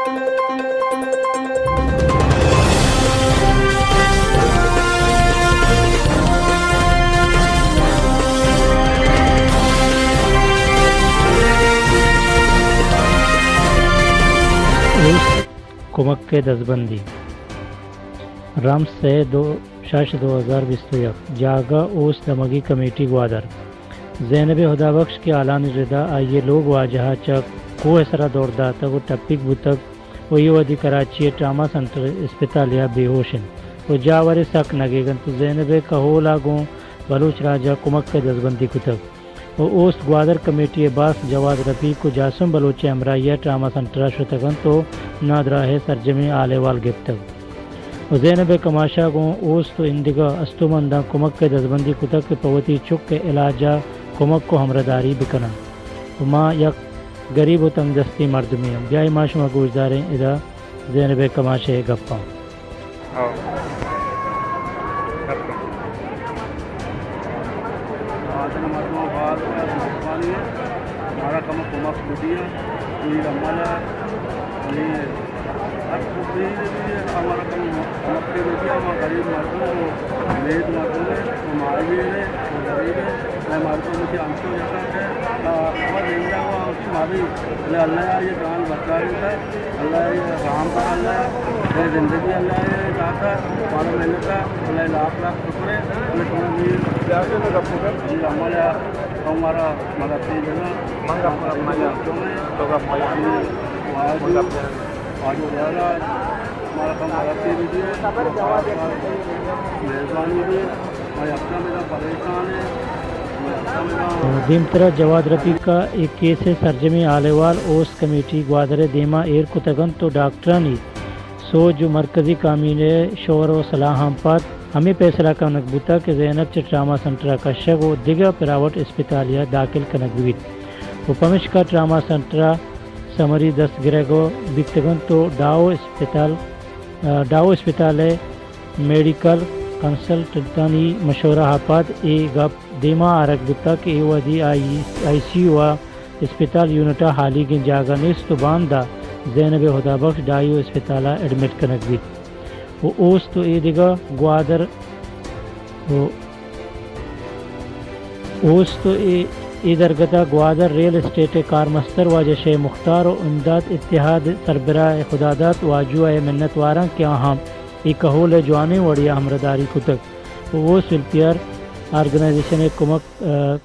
اوست کمک ءِ دزبندی۔ رمز سئے دو، شش دو ہزار بیست و یک۔ جاگہ اوست دمگی کمیٹی گوادر۔ زینب ہدابخش کہ ہالانی ردا آئی ءِ لوگ واجہ ءَ چہ کوہ ءِ سرا دور داتگ ءُ ٹپیگ بوتگ ءُ اے وہدی کراچی ءِ ٹراما سنٹر اسپتالے ءَ بے ہوش اِنت ءُ جاور ئے سک نگیگ اِنت ءُ زینب ءِ کہول ءَ گوں بلوچ راج ءَ کمک ءِ دزبندی کتگ۔ ءُ اوست گوادر کمیٹی ءِ باسک جواد رفیق ءُ جاسم بلوچ ءِ ہمراہی ءَ ٹراما سنٹر ءَ شتگ اَنت ءُ نادراہ ءِ سرجمیں حال احوال گپتگ۔ ءُ زینب ءِ کماش ءَ گوں اوست ءُ ایندگہ استومنداں کمک ءِ دزبندی کتگ کہ پہ وتی چک ءِ علاج ءَ کمک ءُ ہمراہداری بہ کن اَنت۔ ءُ ما یک گریب ءُ تنگدستیں مردمے آں۔ بیائے ما شما گوشداریں ادا زینب ءِ کماش ءِ گپاں۔ ہو۔ گپ کن۔ آ، تنا مردم باز مہربانی ہے، ہمارا کم کمک بوتی ہے، پوری عمل ہے، یعنی ہر کوئی بھی ہمارا کم کمک کے بوتی ہے، ہمارا غریب مردم ہے، وہ امید مردم ہے، وہ ماہی ہے، وہ غریب ہے، میں مردم کی ہم کو جاتا ہے، آ، وہ زندہ ہوا، اس کی ماں بھی، اللہ، اللہ یہ جان بچا لیتا ہے۔ اللہ ءِ رحم ءَ، اللہ ءِ زندگی، اللہ ءِ ذات ءَ، مارا محنت ءَ، اللہ ءِ لاکھ لاکھ شکر ہے۔ اللہ شما بھی جی عمل ہے، ہمارا مدد سے جنا۔ من گپ کنم، من گپ۔ تو گپ مجا۔ واجو، واجو والا، ہمارا کم مدد سے بھی ہے۔ مہربانی بھی۔ دیمترا جواد رفیق ءَ اے کیس ءِ سرجمیں حال احوال اوست کمیٹی گوادر ءِ دیما ایر کتگ اَنت ءُ ڈاکٹرانی سوج ءُ مرکزی کامین ءِ شور ءُ سلاہاں پد ہمے پیسلہ کنگ بوتگ کہ زینب چہ ٹراما سنٹر ءَ کشگ ءُ دگہ پرائیوٹ اسپتالے ءَ داخل کنگ بہ بیت ءُ پمشکا ٹراما سنٹر ءَ سمری دست گرگ بیتگ اَنت ءُ ڈاؤ اسپتال، ڈاؤ اسپتال ءِ میڈیکل کنسلٹنٹانی مشورہ ءَ پد اے گپ دیما آرگ بوتگ کہ اے وہدی آئی، آئی سی یو ءَ اسپتال یونٹ ءَ ہالیگیں جاگہ نیست ءُ باندا زینب ہدابخش ڈائیو اسپتال ءَ ایڈمٹ کنگ بیت ءُ اوست ءُ اے دگہ گوادر ءُ اوست ءُ اے، اے درگت ءَ گوادر ریل اسٹیٹ ءِ کارمستر واجہ شے مختار ءُ امداد اتحاد سربراہ خداداد واجو ءِ منت واراں کہ آہاں اے کہول ءِ جوانیں وڑے ءَ ہمراہداری کتگ ءُ اوست ویلفیئر آرگنائزیشن ءِ کمک، ءَ،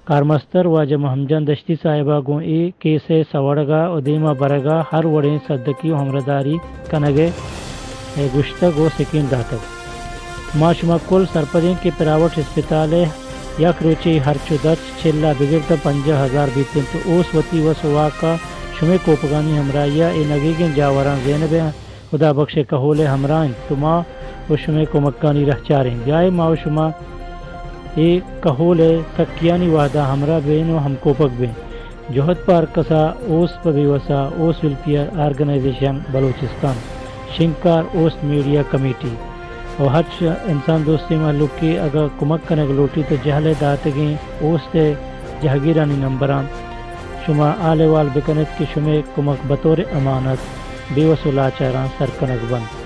کارمستر واجہ محمد جان دشتی صاحب ءَ گوں اے کیس ءِ سوڑگ ءَ ءُ دیما برگ ءَ ہر وڑیں سدکی ءُ ہمراہداری کنگ ءِ گوشتگ ءُ سکین داتگ۔ ما شما کل سرپد ایں کہ پرائیوٹ اسپتال ءِ یک روچے ہرچ ءُ درچ چل ءَ بگر تاں پنجاہ ہزار بیت اَنت ءُ اوست وتی وس ءُ واک ءَ شمئے کوپگانی ہمراہی ءَ اے نگیگیں جاوراں زینب ءِ ہدا بخش ءِ کہول ءِ ہمراہ اِنت ءُ ما ءُ شمئے کمکانی رہچار ایں۔ بیائے ما ءُ شما اے کہول ءِ سکیانی وہد ءَ ہمراہ بیں ءُ ہمکوپگ بیں۔ جہد پہ ہرکس ءَ، اوست پہ بے وس ءَ، اوست ویلفیئر آرگنائزیشن بلوچستان، شنگکار اوست میڈیا کمیٹی ءُ ہرچ انسان دوستیں مہلوکے اگاں کمک کنگ لوٹیت ءُ جہل ءِ داتگیں اوست ءِ جہگیرانی نمبراں شما حال احوال بکن ات کہ شمئے کمک بطور امانت بے وس ءُ لاچاراں سر کنگ بنت۔